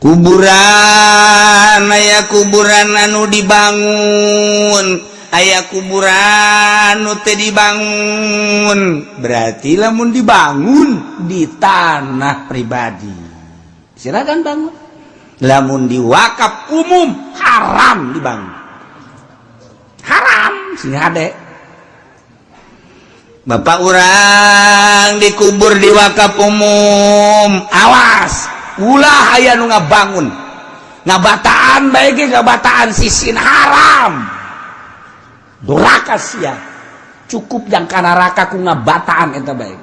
Kuburan aya kuburan anu dibangun, aya kuburan nu teu dibangun. Berarti lamun dibangun di tanah pribadi, silakan bangun. Lamun diwakaf umum haram dibangun, haram sing hade. Bapak urang dikubur di wakaf umum, awas ulah aya nu ngabangun ngabataan bae ge, ngabataan sisin haram, duraka sia, cukup jang ka neraka ku ngabataan eta bae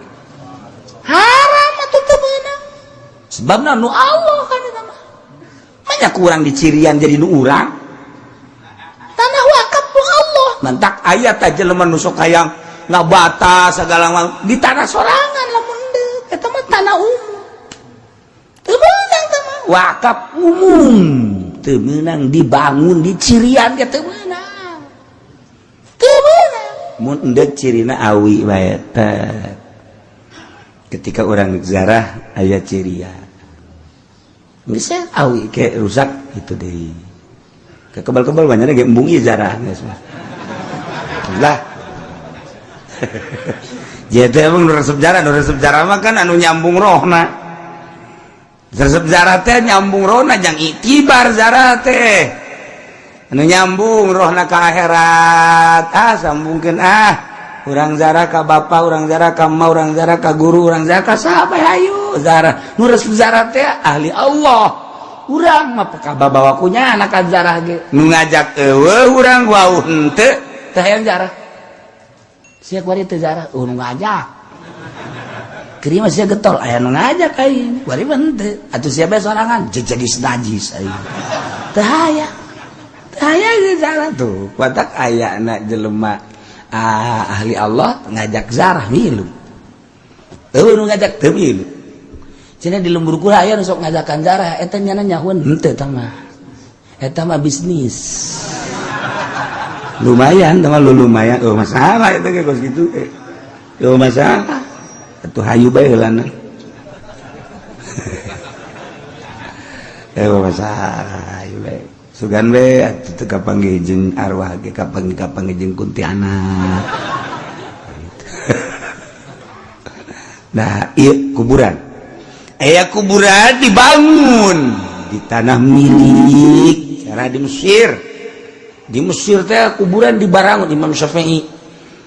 haram atuh teu meunang. Sebabna nu Allah kan eta mah, banyak kurang dicirian jadi nu urang tanah wakaf nu Allah. Mantak aya tah jelema nu sok hayang ngabata segala macam di tanah sorangan, lamun deuk eta mah tanah umum teu meunang. Teh mah wakaf umum teu meunang dibangun di cirian ge, teu meunang, teu meunang. Mun endek cirina awi bae teh, ketika orang zarah aya cirian bisa awi kayak rusak itu deh, kekebal-kebal banyak ge embung ieu zarah geus mah lah. Jadi emang nu resep jarah, nu resep jarah mah kan anu nyambung rohna. Resep jarah teh nyambung rohna, jang itibar jarah teh anu nyambung rohna ka akhirat. Ah, sambungkeun ah, urang zarah ka bapa, urang zarah ka emak, urang zarah ka guru, urang zarah ka saha bae, hayu zarah. Nu resep zarah teh ahli Allah. Urang mah peka babawa kunya anak ka zarah ge, nu ngajak eueuh, urang wau henteu teh hayang zarah. Sia kuari teu zarah, oh nu ngajak. Kiri mah sia getol, aya nu ngajak aing, kuari mah henteu. Atuh sia bae sorangan, jadi najis aing. Teu hayang. Teu hayang ge zarah tuh. Kuatak aya na jelema ah, ahli Allah ngajak zarah milu. Eueuh nu ngajak teu milu. Cenah di lembur kula aya nu sok ngajakan zarah, eta nyana nyahueun henteu eta mah. Eta mah bisnis. Lumayan teman lu, lumayan. Oh masalah itu kayak kos gitu eh. Oh masalah atuh, hayu bae heulana eh, masalah hayu bae, sugan bae atuh teu kapanggih jeung arwah ge, kapanggih kapanggih jeung kuntianak. Nah, ieu kuburan, aya kuburan dibangun di tanah milik cara di Mesir. Di Mesir teh kuburan dibarangun Imam Syafi'i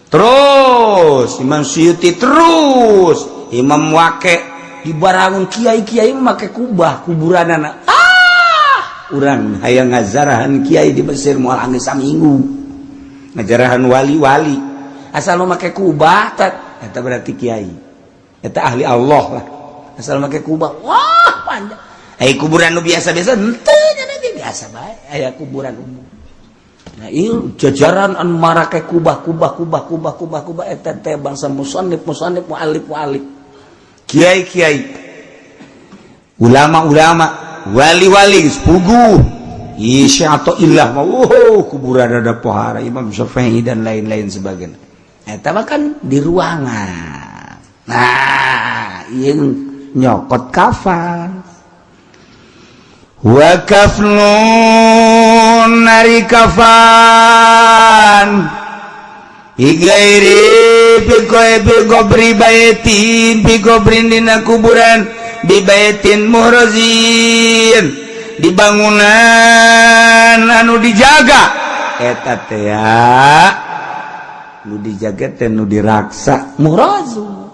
terus, Imam Suyuti terus, Imam Wake dibarangun, kiai-kiai make kubah kuburanana. Ah, urang hayang ngazarahan kiai di Mesir moal anggeus saminggu, ngajarahan wali-wali asal nu make kubah tat eta berarti kiai, eta ahli Allah lah asal make kubah. Wah panjang. Ai kuburan nu biasa-biasa henteu nya ge, biasa bae aya kuburan umum. Nah, ieu jajaran anu marake kubah kubah kubah kubah kubah kubah eta teh bangsa musannif musannif, muallif muallif, kiai kiai, ulama ulama, wali-wali geus puguh isya atau ilah mah. Oh, kuburan ada pohara Imam Syafi'i dan lain-lain sebagainya. Eta mah kan di ruangan. Nah, ieu nyokot kafan wa kafnun nari kafan igairi bi gobri baitin bi gobrin dina kuburan bi baitin muhrazin di bangunan anu dijaga eta teh nu dijaga teh nu diraksa muhrazu.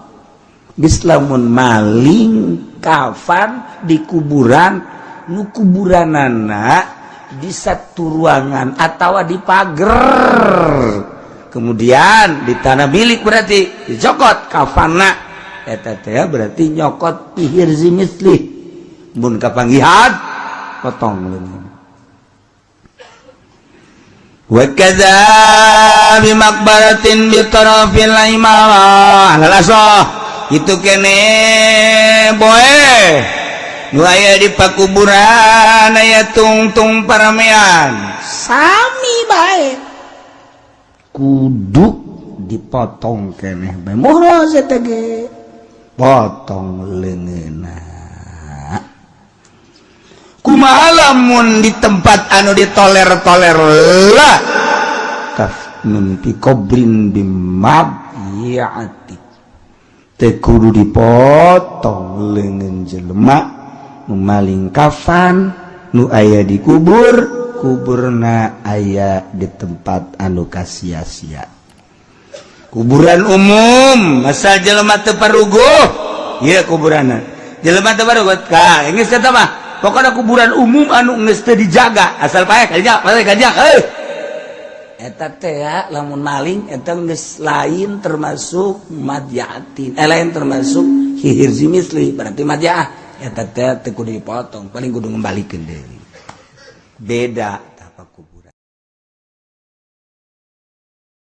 Geus lamun maling kafan di kuburan nu kuburanana di satu ruangan atau di pagar, kemudian di tanah milik, berarti dicokot kafana eta teh berarti nyokot ihirzi mislih. Mun kapanggihan potong leungeun. Wa kadza bi maqbaratin bi tarafil imarah lalasah itu kene boe nu aya di pakuburan aya tungtung paramean sami bae kudu dipotong keneh bae muhroz eta ge potong leungeunna. Ku Kumaha lamun di tempat anu ditoler-toler lah, kafnun fi qabrin bimadyaati, teu kudu dipotong leungeun jelema nu maling kafan nu aya di kubur, kuburna aya di tempat anu kasia-sia. Kuburan umum, asal jelema teu paruguh ieu kuburanna, jelema teu paruguh ka geus eta mah. Pokokna kuburan umum anu geus teu dijaga, asal paeh kerja, paeh kerja, heuh, eta teh ya, lamun maling eta geus lain termasuk madyatin, eh, lain termasuk hirzi misli, berarti madyaah eta teh teu kudu dipotong, paling kudu ngembalikeun deui. Beda tah kuburan.